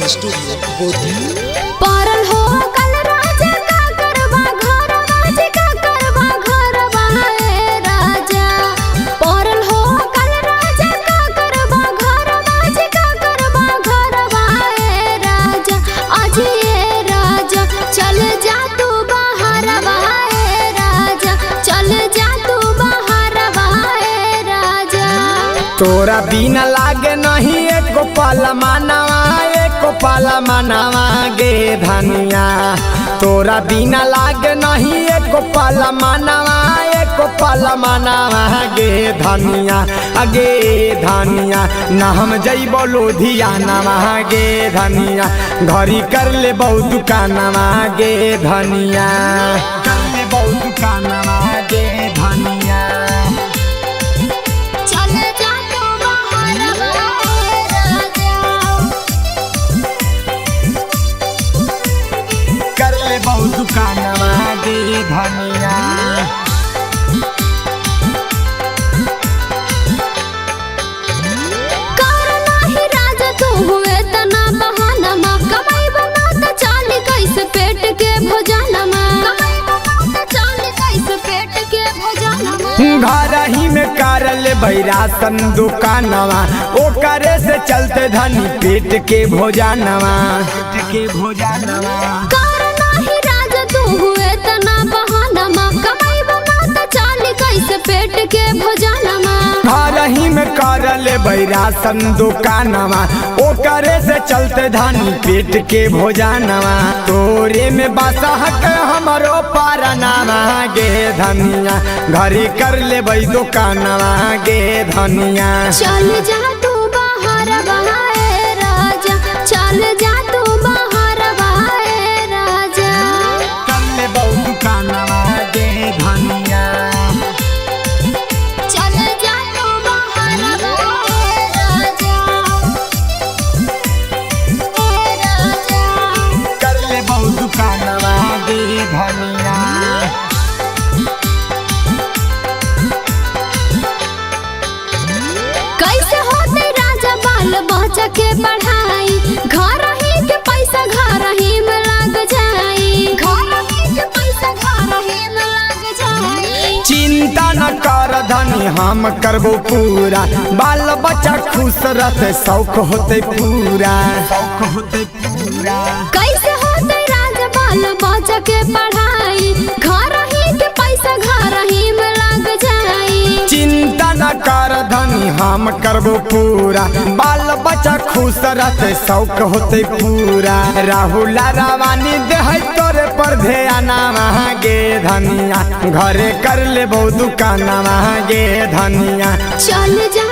Recording Studio, Bodhgaya. पारल हो कल राजा का करवा घरवा जी का करवा घरवा ए राजा। पारल हो कल राजा का करवा घरवा जी का करवा घरवा ए राजा। आज ए राजा चल जा तू बाहरवा ए राजा, चल जा तू बाहरवा ए राजा। तोरा बिना लागे नहीं एको पाला मानवा, एको पाला मानवा गे धनिया। तोरा बिना लागे नहीं एको पाला मानवा, एको पाला मानवा गे धनिया। अगे धनिया ना हम जइबो लोधियानवा गे धनिया, घरी कर ले बहु दुकानवा गे धनिया, कर ले बहु दुकानवा गे धनिया। चल जा तू बाहरवा ए राजा। कर ले बहु दुकानवा गे धनिया। कर नाही राजा तू हुए तना बहाना कमाई बना त चाली कैसे पेट के भोजनमा, कमाई बना त चाली कैसे पेट के भोजनमा। घर ही में कर ले राशन दुकानवा, ओकरे से चलते धनी पेट के भोजनवा, पेट के भोजनवा। कर नाही राजा तू हुए तना बहाना कमाई बना त चाली कैसे पेट के भोजनमा। घर ही में कर ले राशन दुकानवा, ओकरे से चलते धनी पेट के भोजनवा। तोरे में बासा हक हमरो पारनावा गे धनिया, घरी कर ले दुकानवा गे धनिया। चल जा तू बाहरवा ए राजा, चल जा तू बाहरवा ए राजा। कर ले बहु दुकानवा गे धनिया। चल जा तू बाहरवा ए राजा, ए राजा। कर ले बहु दुकानवा गे धनिया। कैसे होते राजा बाल बच्चा के पढ़ाई, घर ही के पैसा घर ही में लग जाई, घर ही के पैसा घर ही में लग जाई। चिंता न कर धनी हम करबो पूरा, बाल बच्चा खुश रहते शौक होते पूरा, शौक होते पूरा। कैसे होते राजा बाल बच्चा के पढ़ाई, घर ही के पैसा घर ही में लग जाई। चिंता न कर धनी हम करबो पूरा, बाल बच्चा खुश रहते शौक होते पूरा। राहुल रावानी देह तोरे पर ध्यानवा गे धनिया, घरे कर ले बहु दुकानवा गे धनिया। चल जा